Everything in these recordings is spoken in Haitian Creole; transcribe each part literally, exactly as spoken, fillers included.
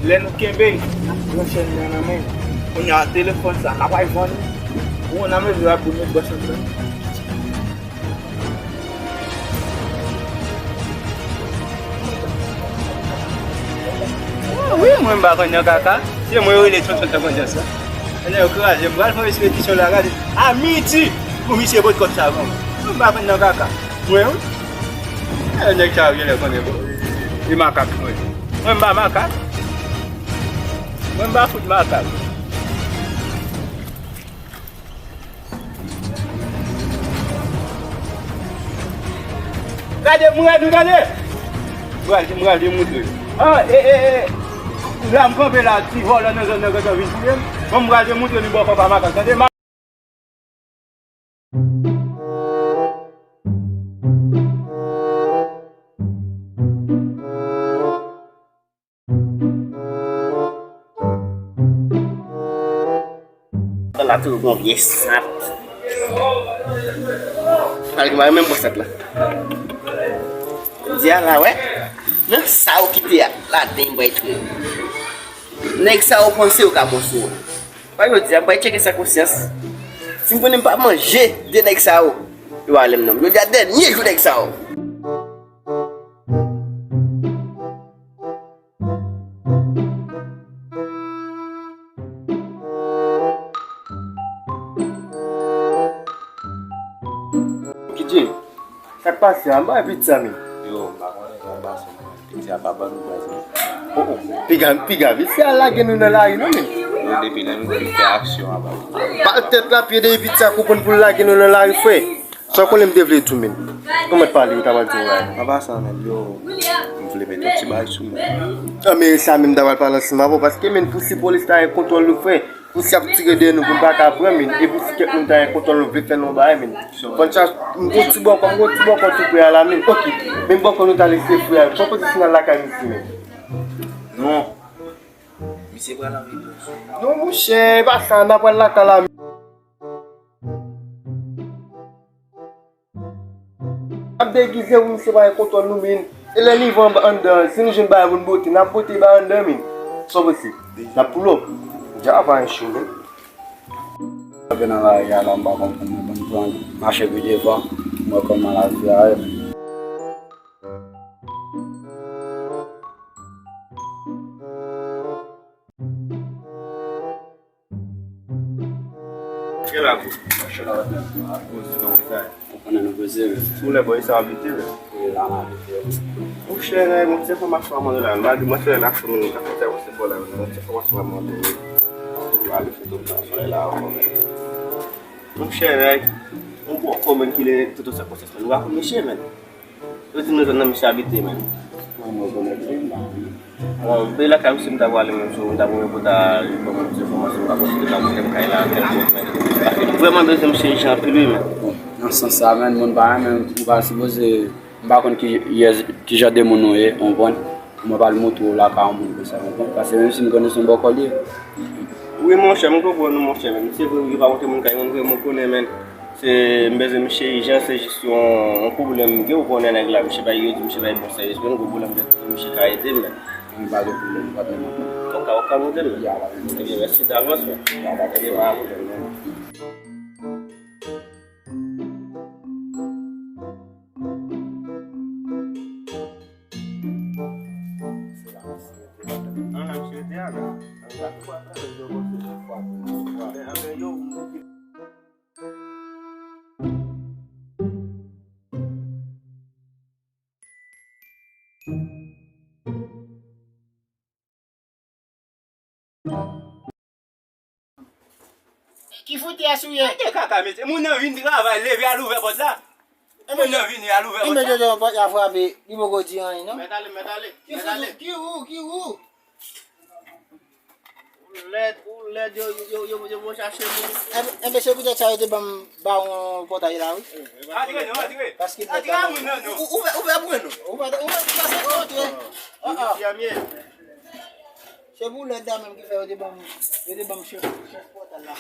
Lè nou kenbe, n ap pran chèn nan nan men. Kounye a, telefòn sa, n ap al vann li. Ou konn nan mezi w ap pou met bòs ansanm. Wi, mwen m pa konn nan kaka. Se mwen yo rele tonton tankondyans la. Ann yo kraze, m pral fè yon ekspedisyon la, gade. A midi, pou misye pot kòb sa ban mwen. Mwen m pa konn nan kaka. Mwen, wi. E nèg sa yo genlè konnen bon. E makak mwen. Mwen m pa makak. Mwen m pa fout makak. Gade, mwen di gade. Mwen di, mwen di moutre. Ah, e, e, e. La m kanpe la, ti vòlè nan zòn nan gentan vin touye m. Bon, mwen di moutre li bò kòb pa makak. Tande, ma- Sa la tou gon vye sat. Malgre m pa renmen pran sat la. Jodi a la, wè. Nan sa ou kite a, ladan m bay tou. Nèg sa ou panse ou ka bon sou ou. Wè, jodi a, m pral tcheke sa konsyans. Si m konnen m pa manje de nèg sa yo, yo ale m non. Jodi a, dènye jou nèg sa yo. Kidji, sa k pase a? Bay piti sa, men. Yo, m pa konnen sa k pase, men. Piti a pa ban nou baz, men. Oh, oh. Piga, piga, piti a lage nou nan lari, non, men. Yo, depi lè nou te fè aksyon a, baz. Bal tèt la, pye de piti a konprann pou l lage nou nan lari, frè. Sa w konnen m te vle di w, men. Kòman t pale, ou ta pral di w la? Apa sa, men, yo, m vle mete yon ti bagay sou mwen. Ah, men sa menm ta pral pale ansanm avè w, paske, men, pou si polis ta gen kontwòl nou, frè, pou si ap tire dèyè nou, pou n pa ka pran, men, e pou si kèk moun ta gen kontwòl nou, vle fè nou yon bagay, men. Bon, sa, m gon ti bòkò, m gon ti bòkò tou prè a la, men. Ok, men bòkò nou ta lese frè a, fò polis nan lakay misye, men. Non. Misye pral anvi pran sou. Non, monchè, e pa sa, n a pral lakay la, men. Ap degize pou misye pa gen kontwòl nou, men. E lè nivo anndan, si nou jwenn bagay pou n bote, n ap bote bagay anndan, men. Sa w panse? N ap pull up. Dja pa gen cho, men. Kanpe nan lari a la, m pa konprann, men ban m pran mache pi devan, m wè kòman lavi a ye. Ke la pou? Mache la, ou konnen nou koze, men. Ou lè bò sa abite, men. Wi, la m abite, wi. Monchè, nèg, yon ti enfòmasyon a mande la. Malgre mwen se lè n ap fè moun ka fè se bò la, men yon ti enfòmasyon a mande, wi. Ou ale fè tout tan solèy la ankò, men. Monchè, nèg, yon bòkò, men, ki le Toto Sa Konsèp, men. Ou pa konn mesye, men. Yo di m nan zòn nan misye abite, men. Mwen, mwen konnen byen, m pa konnen. Bon, depi lakay misye m ta prale menm jou, m ta premye pou ta ban mwen ti enfòmasyon, m pa konn si te ka monte m kay la, kèlkonk, men. Paske m vrèman bezwen misye ijan anpil, wi, men. Bon, nan sans sa, men, moun pa renmen, ou pa sipoze, m pa konn ki, ki jan de moun ou ye, ou konprann? Mwen pa al montre w lakay yon moun konsa, ou konprann? Paske menm si m konnen se yon bòkò li ye. Wi, monchè, m konprann ou, monchè, men. Se vre, wi, yo pa montre moun kay, moun vrèman konnen, men. Se, m bezwen misye ijan, se jis yon, yon pwoblèm m gen, ou konnen nèg la, misye bay, yo di misye bay bon sèvis, men m gon pwoblèm de misye ka ede m, men. M pa gen pwoblèm, pa gen pwoblèm. Ok, ok, nou de men. Ya, pa gen pwoblèm. Ebyen, mèsi davans, men. Ya, pa gen pwoblèm. Ebyen, pa gen pwoblèm, men. Ki foutèy ou ye? Mete kaka, mesye. Moun nan vin travay, leve al ouvè pòt la. Moun nan vini al ouvè pòt la. Enben, Jojo, pòt la frape, li poko di anyen, non? Mèt ale, mèt ale, mèt ale. Ki ou, ki ou? Ou lèd, ou lèd, yo, yo, yo, yo, yo chache moun. Enben, enben, se poutèt sa yo te ban m bawon pòtay la, wi. Atire, non, atire. Paske atire a moun nan, non. Ou, ouvè, ouvè pou mwen, non. Ouvè, ouvè, ouvè, ouvè. Ah, ah. Fèmye. Se pou lèd la menm ki fè yo te ban m, yo te ban m chèf, chèf pòtay la.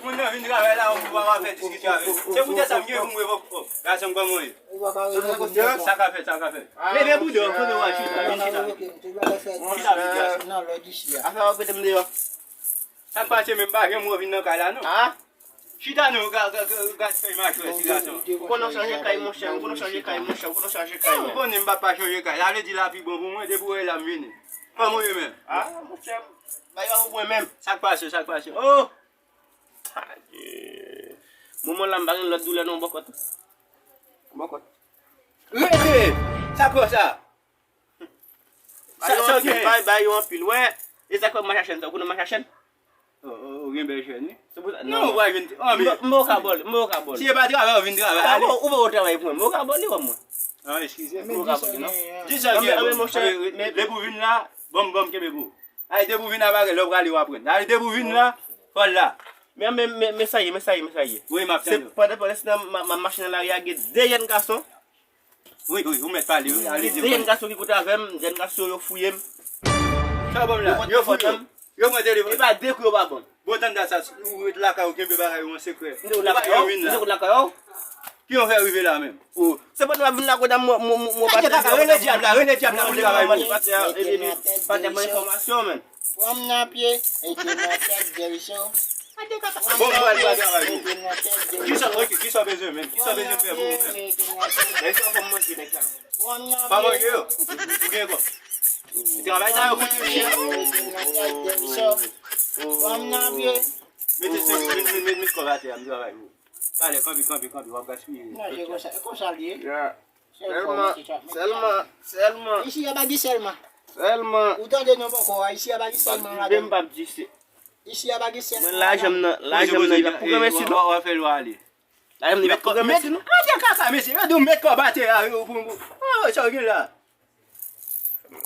Moun nan vin travay la, ou pa, pa fè diskisyon avè l. Se poutèt sa m gen pou m revoke w. Gason, kòman w ye? Ou pa ka revoke m. Sa ka fèt, sa ka fèt. Leve bouda w, kote w al chita, vin chita. Chita, vin chita. Nan lòd isi a. Afè w ap rete m deyò. Sa k pase menm, m pa janm wè w vin nan kay la, non. A? Chita non, gad, gad, gad, gad fèy machwè ti gason. Ou konn w chanje kay, monchè, ou konn w chanje kay, monchè, ou konn w chanje kay. Ou konnen m p ap pa chanje kay. Sa vle di la pi bon pou mwen, depi w wè la m vini. Kòman w ye menm? A, monchè, bagay la pou mwen menm. Sa k pase, sa k pase? Oh! Adye. Moman la, m pa gen lòt doulè non, bòkòt. Bòkòt. Rete! Sa k fè w sa? Sa, sa w gen? Bay, bay yo anpil. Wè, e sa k fè m mache a chèn sa. Ou konnen mache a chèn? O, o, ou gen bèl chèn, wi. Se pou sa, non, ou pa jwenn. M pa ka bòle, m pa ka bòle. Si e pa travay, ou vin travay. A, ale. Ou pa travay pou mwen, m pa ka bòle, wè mwen. A, eskize. M pa ka bòle, non. Di sa w gen, monchè, depi w vin la, banm, banm, kenbe pou ou. Ale, depi w vin la, pa gen lè w prale, w aprann. Ale, depi w vin la, fò l la. Men, men, men, men sa ye, men sa ye, men sa ye. Wi, m ap tande w. Se pandan, pandan se tan, m ap mache nan lari a, gen de jèn gason. Wi, wi, ou mèt pale, wi. Ale, di mwen. Gen jèn gason ki kote avè m, jèn gason yo fouye m. Sa w ban m la? Yo fouye w? Yo pran telefòn? E pa de kou yo pa ban m. Bon, tande sa, ou ret lakay ou, kenbe bagay ou an sekrè. Ou pa janm vin la. Ki jan w fè rive la menm? O, se pandan m ap vin la, kote m, mwen, mwen, mwen, mwen pa te... Rele dyab la, rele dyab la pou travay pou ou. Patè, e, e, patè ban enfòmasyon, menn. Pran m nan pye, mete m nan tèt, Geriso. Bon, mwen al travay pou ou. Kisa, ok, kisa w bezwen menm? Kisa w bezwen fè pou ou menm? Nèg sa fò m manje, nèg sa. Pa manje yo. Ou gen kòb. Travay sa yo koute chè. Mete senk, met, met, met, met kòb atè a, m travay pou ou. Talè, kanpe, kanpe, kanpe, w ap gaspiye. Non, se konsa, se konsa l ye. Sèlman, sèlman, sèlman. Isi a pa gen sèlman. Sèlman. Ou tande non poko a, isi a pa gen sèlman ladan. M p ap di se. Isi a pa gen sèlman. Mwen lajan m nan, lajan m nan, li p ap pwogram mesi non. W ap fè lwa ale. Lajan m nan, li p ap pwogram mesi non. Gade kaka, mesye, yo di w met kòb atè a, yo, pou, pou. Oh, sa w gen la?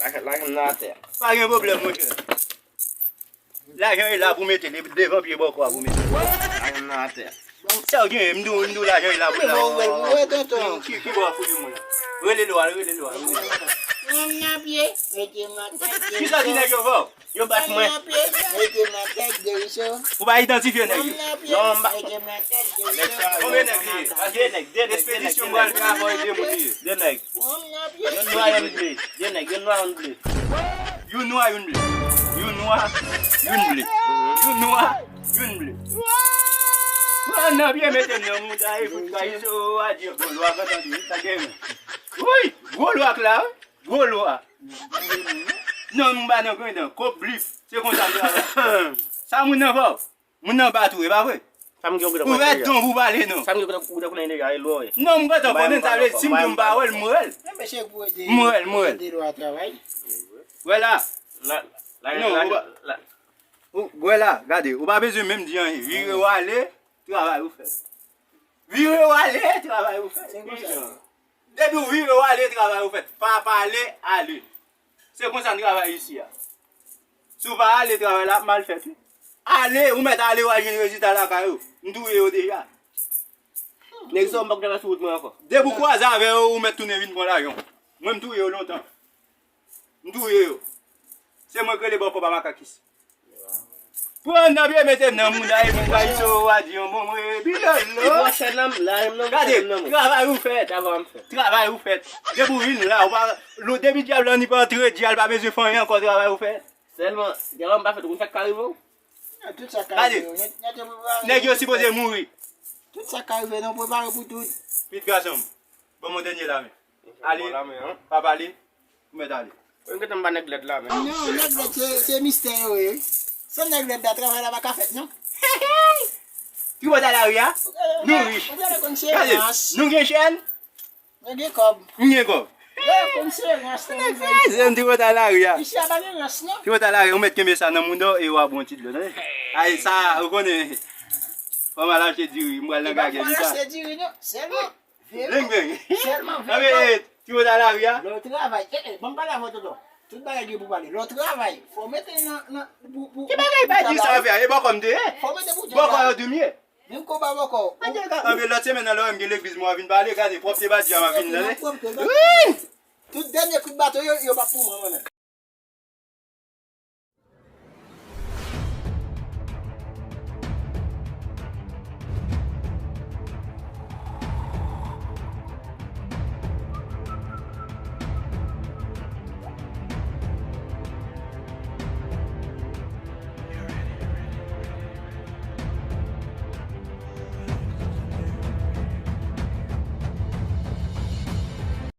Lajan, lajan m nan atè a. Pa gen pwoblèm, monchè. Lajan e la pou mete, li devan pye bòkò a pou mete. Lajan nan atè. Sa w gen, m di w, m di w lajan e la pou la. Ki, ki bò a fouye moun la? Rele lwa, rele lwa, rele lwa. Pran m nan pye, mete m nan tèt. Kisa di nèg yo fè w? Yo bat mwen. Pran m nan pye, mete m nan tèt, Geriso. Ou pa idantifye nèg yo? Non, m pa. Mete m nan tèt, Geriso. Konbyen nèg li ye? De nèg, de nèg, de nèg. Ekspedisyon pral travay de moun li ye. De nèg. Youn nwa, youn ble. De nèg, youn nwa, youn ble. Youn nwa, youn ble. Youn nwa, youn ble. Youn nwa, youn ble. Pran nan pye, mete m nan mouda e fout kay so a di bon lwa kontan di sa gen. Wi, gwo lwa k la, wi. Gwo lwa. Non, m pa nan grenn nan. Kòb blif. Se konsa m travay. Sa moun nan fè w? Moun nan bat ou, e pa vre? Sa m gen ou gentan konnen deja. Ou fè don pou pale non. Sa m gen ou gentan konnen deja, e lò ye. Non, m gentan konnen, sa vle di si m di w m pa wè l, m wè l. M wè l, m wè l. Wè la. Non, ou pa, ou, wè la, gade, ou pa bezwen menm di anyen. Vire w ale, travay ou fèt. Vire w ale, travay ou fèt. Depi w vire w ale, travay ou fèt. Pa pale, ale. Se konsa n travay isi a. Si w pa ale, travay la ap mal fèt, wi. Ale, ou mèt ale, w al jwenn rezilta lakay ou. M touye yo deja. Nèg sa yo m pa konn travay sou wout mwen ankò. Depi w kwaze avè yo, ou mèt tounen vin pran lajan w. Mwen, m touye yo lontan. M touye yo. Se mwen k rele bò kòb a makakis. Pran nan pye, mete m nan mouda, epi w pa iso, w a di yon bon mwen, bilolo. Gade, travay ou fèt. Travay ou fèt. Depi w vin la, ou pa, lo, depi dyab la ni pa antre, dyab pa bezwen fè anyen ankò, travay ou fèt. Sèlman, dyab la m pa fèt, ou konn sa k ka rive w? Tout sa k ka rive w. Nèg yo sipoze mouri. Tout sa k ka rive, nou prepare pou tout. Pitit gason m, ban m yon dènye lamen. Ale, pa pale. Ou mèt ale. Mwen gentan m ba nèg lèd la, men. Non, nèg lèd se, se mistè yo ye. San nèg lèd la, travay la pa ka fèt, non. Tripotay lari a, nou rich. Gade, nou gen chèn. Nou gen kòb. M gen kòb. Nèg kraze m, tripotay lari a. Isi a pa gen rans, non. Tripotay lari a, ou mèt kenbe sa nan mouda w e w a bon ti dlo, tande. Ay, sa, ou konnen. Fò m al achte diri, m pral nan gagè, di sa. Fò m al achte diri, non. Sèlman. Bling, bling. Sèlman vle. Anben, ti mwen nan lari a. Lè w travay, e, e, ban m pale avè w tonton. Tout bagay gen pou pale. Lè w travay, fò w mete nan, nan, pou, pou, ki bagay pa di sa w fè a? E bòkò m te ye. Fò w mete pou dyab la. Bòkò yo di m ye. Menm konba bòkò. Anben, lòt semèn nan, lè w wè m gen legliz, mwen vin pale, gade, pwòpte badi a, m ap vin nan, e. Tout dènye kout baton yo, yo p ap pou mwen, mwen menm.